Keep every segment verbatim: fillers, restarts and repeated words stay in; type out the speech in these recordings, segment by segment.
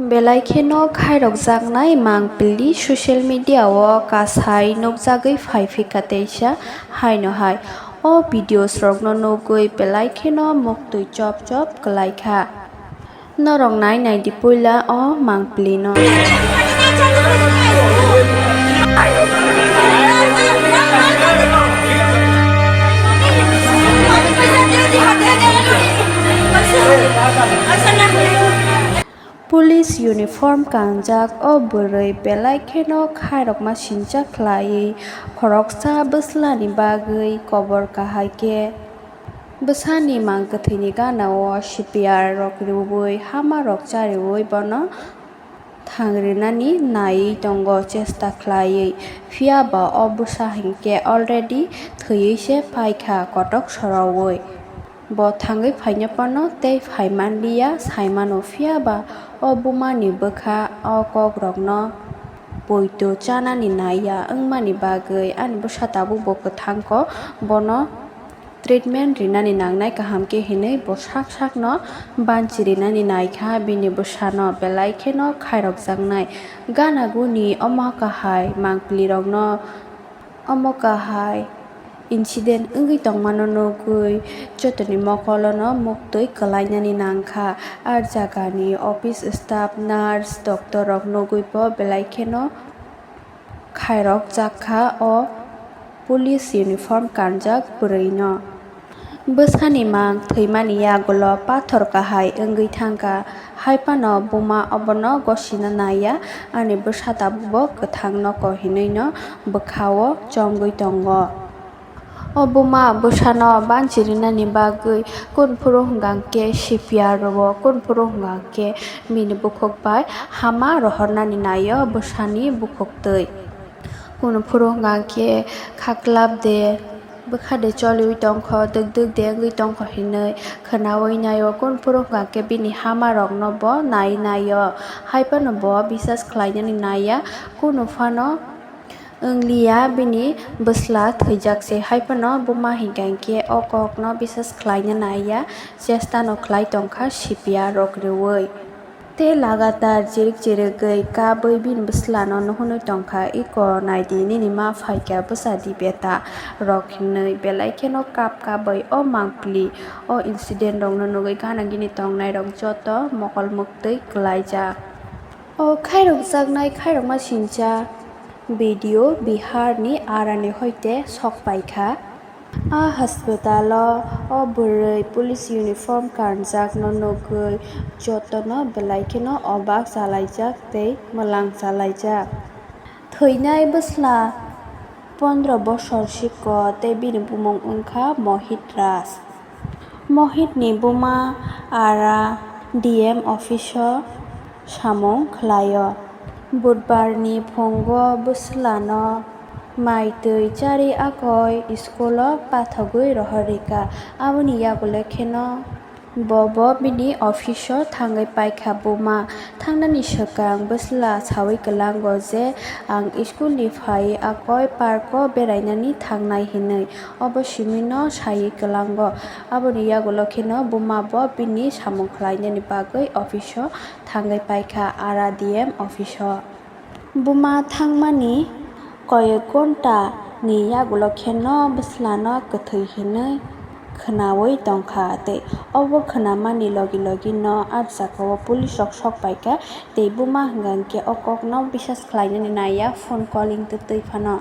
Belai kheno khairokjaknai mangpili social media o kasai nukjagwi phaiphikha teisa haino hai. O videos rokno nugwi belai kheno muktwi chop chop kwlaikha. Norok nai naidi puila o mangpili no. Police uniform kanjak o bwrwi belai kheno khairokma sincha khlaiwi khoroksa bwslani bagwi kobor kahai khe bwsani mang kwthwini gana o C P R rok rwui hama rok chariui bono thang rinani naiwi tongo chesta khlaiwi, phiya ba o bwsa hinkhe already thwiwi se paikha kotok soroui. Bo thangwi phaina phano tei phaimanliya saimano, phiya ba o bumani bwkha o kokrokno poito chanani naiya wngmani bagwi ani bwsa tabukbo kwthangkho, bono treatment rinani nangnai kaham khe hinwi bo sak sakno banchi rinani naikha bini bwsano belai kheno khairokjaknai. Gana guni omo kahai mangpilirokno omo kahai incident wngwi tongmano nugwi jotoni mokolono muktwi kwlainani nangkha. A jagani office staff, nurse, doctor rok nugwi bo belai kheno khairokjak kha o police uniform kanjak bwrwino. Bwsani mang thwimani yagulo pathor kahai wngwi thangkha, hai phano buma obono gosina naiya, ani bwsa tabukbo kwthang nogo hinwino bwkhao chongwi tongo. O buma bwsano banchi rinani bagwi kunphuru hwnkha khe C P R rwo, kunphuru hwnkha khe bini bukhuk bai hama rohornani naio bwsani bukhuktwi. Kunphuru hwnkha khe khaklap de, bwkha de choliui tongkho, dwk dwk de wngwi tongkho hinwi khwnaui naio. Kunphuru hwnkha khe bini hamarokno bo nai naio, hai phano bo bisas khlainani naiya, kunu phano wngliya bini bwsla thwijak se, hai phano buma hinkha hinkhe o kokno bisas khlaina naiya, chesta no khlai tongkha C P R rok rwui. Tei lagatar chirik chirigwi kabwi bini bwslano nuhunwi tongkha, "Iko naidi, nini ma phaikha, bwsa di beta," rok hinwi belai kheno kap kabwi o mangpili o incident rokno nugwi gana gini tongnairok joto mokol muktwi kwlaijak. O khairokjaknai khairokma sincha video Bihar ni Ara ni hoite sok paikha. A hospital o, o bwrwi police uniform kanjak no nugwi jotono belai kheno obak chalaijak tei mwlang chalaijak. Thwinai bwsla pondro bosor sikko tei bini bumung wngkha Mohit Raj. Mohit ni buma Ara D M office o samung khlaio. Budbar ni phungo bwslano mai twi chari akoi school o pathogwi rohor rikha. Aboni yagulo kheno bo bo bini office o thangwi paikha. Buma thangnani swkang bwsla saui kwlango je, "Ang school ni phai akoi park o berainani thangnai," hinwi. Obo simi no saiwi kwlango. Aboni yagulo kheno buma bo bini samung khlainani bagwi office o thangwi paikha, Ara D M office o. Buma thangmani koyek ghonta ni yagulo kheno bwslano kwthwi hinwi khwnaui tongkha, tei obo khwnamani logi logi no a jagao police rok sok paikha, tei buma hwnkha hinkhe o kokno bisas khlainani naiya, phone calling twtwi phano.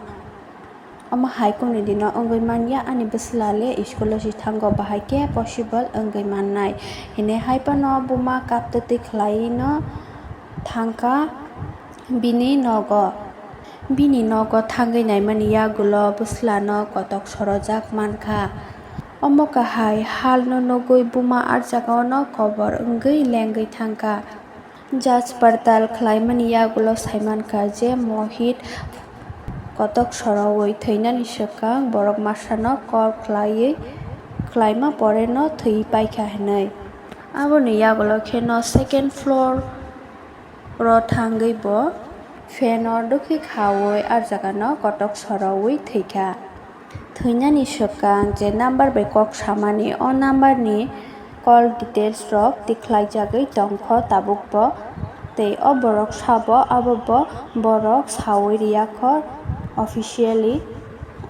Omo hai kunu dino wngwi manya, ani bwsla le school o si thango, bahai khe possible wngwi mannai hinwi hai phano buma kaptwtwi khlaiwi no thangkha bini nogo. Bini nogo thangwi naimani yagulo bwslano kotok sorojak mankha. Omo kahai halno nugwi buma ah jagao no kobor wngwi lengwi thangkha. Jaj partal khlaimani yagulo saimankha je Mohit kotok sorowi thwinani swkang borok masano call khlaiwi, khlaima poreno thwi paikha hinwi. Aboni yagulo kheno second floor ro thangwi bo fan o dwkhwi khaui ah jagano kotok sorowi thwikha. Thwinani swkang je number bai kok samani, o number ni call details rok tikhlaijagwi tongkho tabukbo. Tei o borok sabo abo bo borok saui riyakho officially.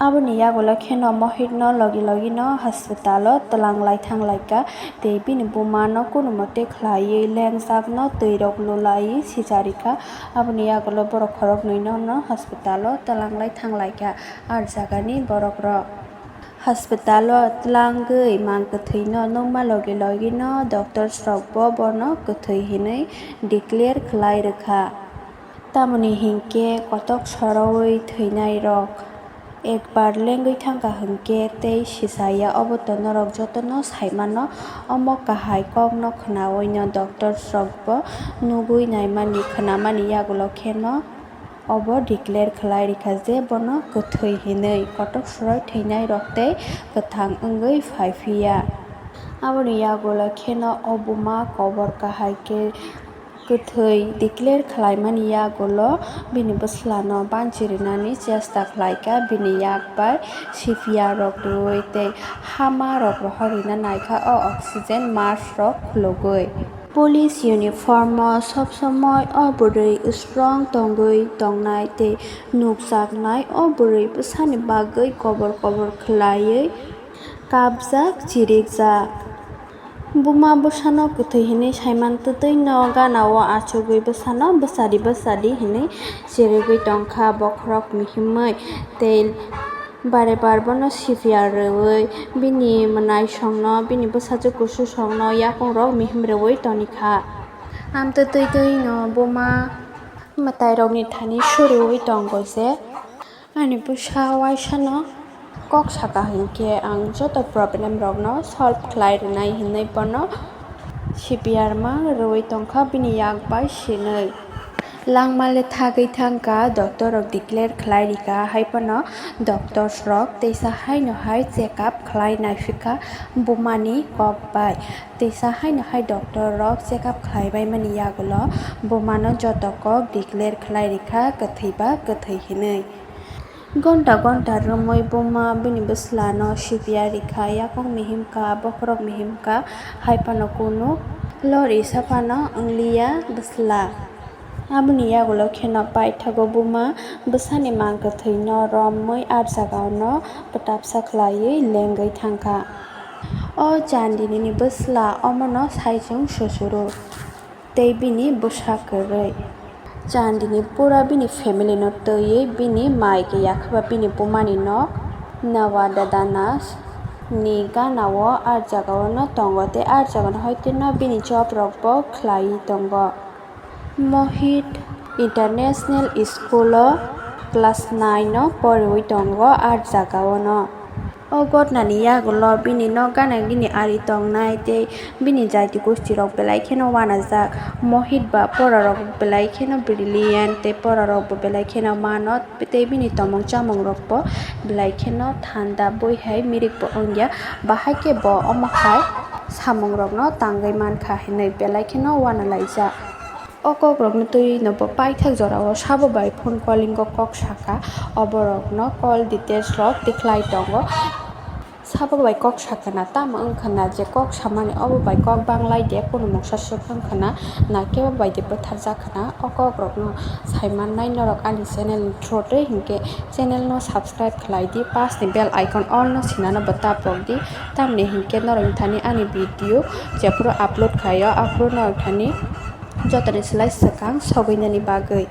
Aboni yagulo kheno Mohitno logi logino hospitalo twlanglai thanglaikha tei bini bumano kunumote khlaiwi lengjakno twirok lulaiwi sijarikha. Aboni yagulo borok khoroknwino no hospitalo twlanglai thanglaikha ah jagani borokrok. Hospitalo twlangwi mang kwthwino nukma logi logino doctors rokbo bono kwthwi hinwi declare khlai rwkha. Tamoni hinkhe kotok sorowi thwinairok ekbar lengwi thangkha hinkhe tei sisaya oboto norok jotono saimano. Omo kahai kokno khwnawino doctors rokbo nugwi naimani khwnamani yagulo kheno obo declare khlai rikha je bono kwthwi hinwi kotok sorowi thwinairok tei kwthang wngwi phaiphiya. Aboni yagulo kheno o buma kobor kahai khe kwthwi declare khlaimani yagulo bini bwslano banchi rwnani chesta khlaikha, bini yak bai C P R rok rwui tei hama rok rohor rwna naikha o oxygen mask rok khulugwi. Police uniform o sob somoi o bwrwi strong tongwi tongnai tei nukjaknai o bwrwi bwsani bagwi kobor kobor khlaiwi kapjak chirikjak. Buma bwsano kwthwi hinwi saiman twtwi no gana o achugwi bwsano bwsadi bwsadi hinwi chirigwi tongkha bokhorok mihimwi tei bare bar bono C P R rwui bini mwnai songno bini bwsajwk kusu songno yakungrok mihim rwui tonikha. Amtwtwi twi no buma mwtairokni thani suriui tongo je. Ani bwsa waisano kok saka hinkhe ang joto problem rokno solve khlai rwnai hinwi bono C P R ma rwui tongkha bini yak bai sinwi. Langma le thagwi thangkha doctor rok declare khlai rikha hai phano doctors rok teisa haino hai check up khlai naiphikha bumani kok bai. Teisa haino hai doctor rok check up khlai baimani yagulo bumano joto kok declare khlai rikha kwthwi ba kwthwi hinwi. Gonta gonta romwi buma bini bwslano C P R rikha, yakung mihimkha, bokhorok mihimkha, hai phano kunu lori sa phano wngliya bwsla. Aboni yagulo kheno paithago buma bwsani mang kwthwino romwi ah jagao no pwtapsa khlaiwi lengwi thangkha. O Chandinini bwsla omono saichung susuru tei bini bwsa kwrwi. Chandini pura bini family no twiwi bini mai kiyakhe ba bini bumani nok Nawa Dadanas ni gana o ah jagao no tongo tei ah jagani hoitwino bini job rokbo khlaiwi tongo. Mohit International School o class nine o poriwi tongo ah jagao no. O gotnani yagulo bini nok gana gini ari tongnai tei bini jaiti gosti rok belai kheno uanajak. Mohit ba pora rok belai kheno brilliant tei pora rok bo belai kheno mano tei bini tomung chamung rok bo belai kheno thanda bui hai mirik bo wngya. Bahai khe bo omo hai samung rokno tangwi mankha hinwi belai kheno uanalaijak. O kokrokno twi no bo paithak jorao sabo bai phone calling o kok sakha, o borokno call details rok tikhlai tongo. Sabo bai kok sakha na tamo wngkha na je kok samani obo bai kok banglai de kunu moksa swk wngkha na, na kebo bai de bwtharjak kha na. O kokrokno saimannai norok ani channel ni through twi hinkhe channel no subscribe khlai di, pas ni bell icon all no sinano bo tapok di, tamni hinkhe norok thani ani video jephuru upload khaio aphuru norok thani jotoni slai swkang sogwinani bagwi.